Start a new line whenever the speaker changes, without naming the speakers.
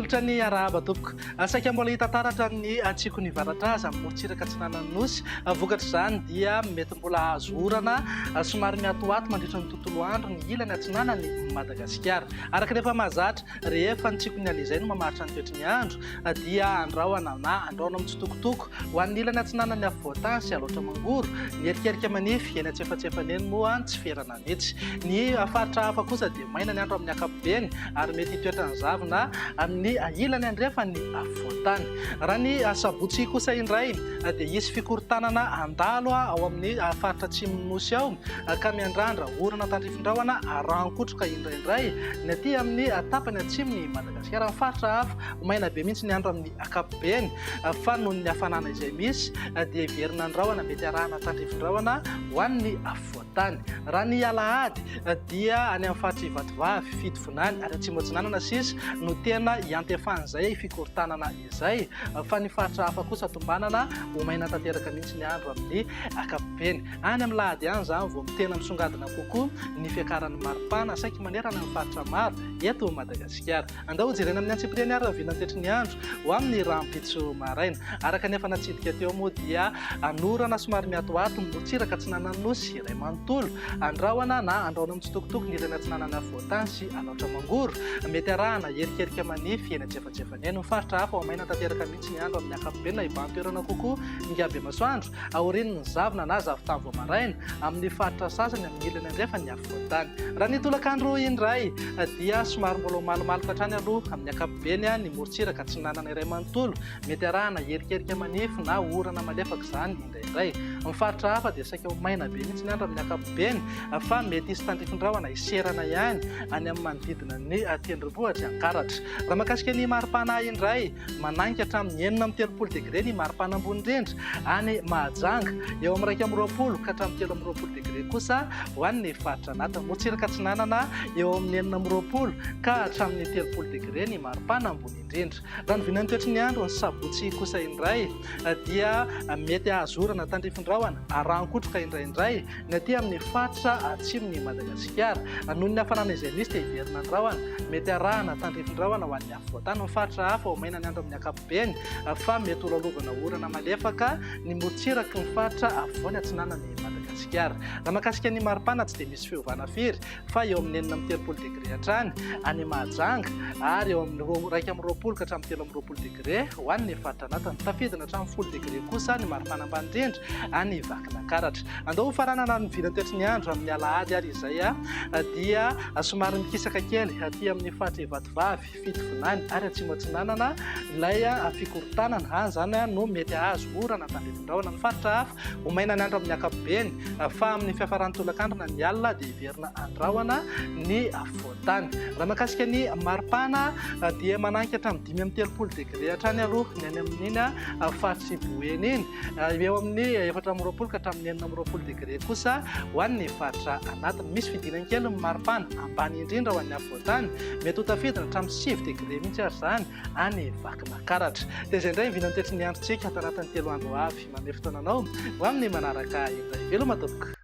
Manolotra ny arahaba tompoko. Saika mbola hita taratra ny tsikon'ny varatraza amin'ny morontsiraka atsinanan'ny Nosy. Vokatr'izany dia mety mbola hahazo orana somary miatoato mandritra ny tontolo andro ny ilany atsinanan'i Madagasikara. Araka ny efa mahazatra, rehefa ny tsikon'ny alizay no mamaritra ny toetry ny andro dia andrahona na andrahona mitsitokotoko ho an'ny ilany atsinanan'ny afovoantany sy Alaotra Mangoro. Ny erikerika manify eny antsefatsefany eny moa tsy ferana mihitsy. Ny faritra hafa kosa dia maina ny andro amin'ny ankapobeny ary mety hitoetra ny zavona amin'ny ilany andrefan'ny afovoantany. Raha ny sabotsy kosa indray dia hisy fikorontanana handalo ao amin'ny faritra atsimon'ny Nosy ao ka miandrandra orana tandrifin-drahona arahan-kotroka indraindray ny aty amin'ny tapany atsimon'i Madagasikara. Ny faritra hafa, ho maina be mihitsy ny andro amin'ny ankapobeny fa noho ny hafanana izay misy dia hiverina ny rahona mety arahana tandrifin-drahona ho an'ny afovoan-tany. Raha ny alahady dia any amin'ny faritr'i Vatovavy, Fitovinany ary Atsimo Atsinanana sisa no tena iantefan'izay fikorontanana izay fa ny faritra hafa kosa tombanana ho maina tanteraka mihitsy ny andro amin'ny ankapobeny. Any amin'ny lahady ihany izany vao tena misongadina kokoa ny fiakaran'ny maripana saiky manerana ny faritra maro eto Madagasikara. Andao hojerena amin'ny antsipiriany ary rahoviana ny toetry ny andro ho amin'ny rahampitso maraina. Araka ny efa natsidika teo moa dia anorana somary miatoato ny morontsiraka atsinanan'ny Nosy iray manontolo. Andrahona na andrahona mitsitokotoko ny ilany atsinanana afovoan-tany sy Alaotra Mangoro. Mety arahana erikerika manify eny antsefatsefany. Any amin'ny faritra hafa, ho maina tanteraka mihitsy ny andro amin'ny ankapobeny na hibahan-toerana kokoa ny ngabe masoandro, aorian'ny zavona na zavon-tany vao maraina, amin'ny faritra sasany amin'ny ilany andrefan'ny afovoan-tany. Raha ny tolakandro indray dia somary mbola ho malomaloka hatrany aloha amin'ny ankapobeny ny morontsiraka atsinanana iray manontolo. Mety arahana erikerika manify na orana malefaka izany indraindray. Amin'ny faritra hafa dia saika ho maina be mihitsy ny andro amin'ny ankapobeny fa mety hisy tandrifin-drahona hiserana ihany any amin'ny manodidina ny tendrombohitr'i Ankaratra. Raha mahakasika ny maripana indray, manainga hatramin'ny 36 degre ny maripana ambony indrindra any Mahajanga, eo amin'ny 21 ka hatramin'ny 23 degre kosa ho an'ny faritra anatiny. Morontsiraka Atsinanana, eo amin'ny 26 ka hatramin'ny 30 degre ny maripana ambony indrindra. Raha ny vinan'ny toetry ny andro ny sabotsy kosa indray dia mety hahazo orana tandrifin-drahona arahan-kotroka indraindray ny aty amin'ny faritra atsimon'i Madagasikara. Noho ny hafanana izay misy dia hiverina ny rahona. Mety arahana tandrifin-drahona ho an'ny afovoan-tany. Ny faritra hafa ho maina ny andro amin'ny ankapobeny fa mety ho lalovana orana malefaka ny morontsiraky ny faritra afovoany atsinanan'i Madagasikara. Raha mahakasika ny maripana tsy dia misy fiovana firy fa eo amin'ny 36 degre hatrany any Mahajanga ary eo amin'ny 21 ka hatramin'ny 23 degre ho an'ny faritra anatiny. Tafidina hatramin'ny 10 degre kosa ny maripana ambany indrindra any Vakinankaratra. Andao hofaranana ny vilan-toetry ny andro amin'ny alahady ary izay dia somary mikisaka kely aty amin'ny faritr'i Vatovavy, Fitovinany ary Atsimo Atsinanana ilay fikorontanana. Any izany no mety hahazo orana tandrifin-drahona. Ny faritra hafa ho maina ny andro amin'ny ankapobeny fa amin'ny fiafaran'ny tolakandro na ny alina dia hiverina andrahona ny afovoan-tany. Raha mahakasika ny maripana dia mananika hatramin'ny 35 degre hatrany aloha ny any amin'iny faritr'i Boeny iny. Eo amin'ny 24 ka hatramin'ny 26 degre kosa ho an'ny faritra anatiny. Misy fidinany kely ny maripana ambany indrindra ho an'ny afovoan-tany. Mety ho tafidina hatramin'ny 9 degre mihitsy ary izany any Vakinankaratra. Dia izay indray ny vinan'ny toetry ny androntsika ato anatin'ny 3 andro ho avy. Manome fotoana anao ho amin'ny manaraka indray. Veloma tompoko.